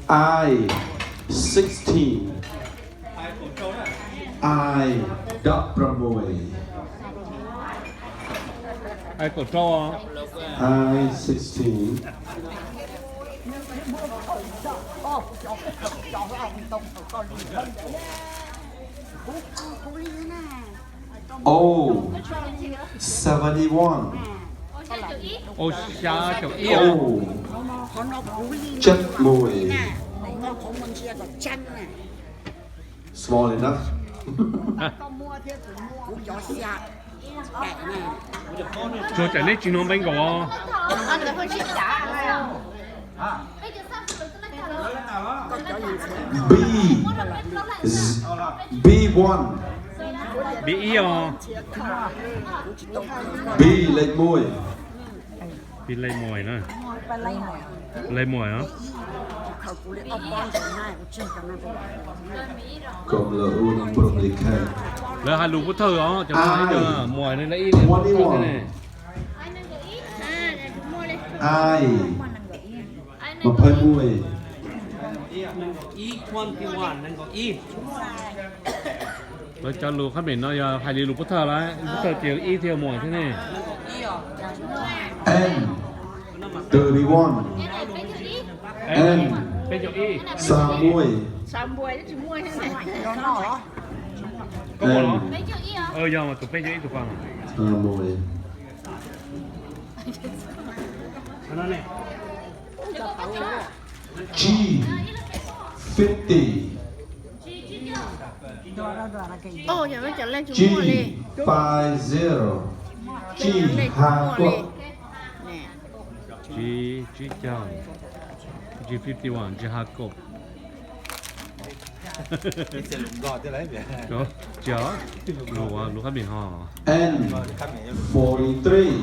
I sixteen. I dab praum. I kaum rau. I sixteen. O seventy one. O xya caum ib. O jab muaj. Small enough. Tsuas cov nej tsis hnov npe nkaus. B, B one. B ib os. B leej muaj. B leej muaj na. Leej muaj os. Kom lawv ua neeg nplooj li kha. Lawv hais lus pub thawj os, cov muaj ne. Ai, mas phaj muaj. Lawv cov lus qhab mem no yog hais li lus pub thawj lawm, pub thawj ces ib thiaj muaj thiab ne. N thirty one. N peb caug ib. Xya muaj. Koj muaj los? Yog mas tus peb caug ib tus pab. Xya muaj. G fifty. G five zero. G ha kuam. G tsib caug. G fifty one, G ha kuam. Tsis, lus qab mem ho. N forty three.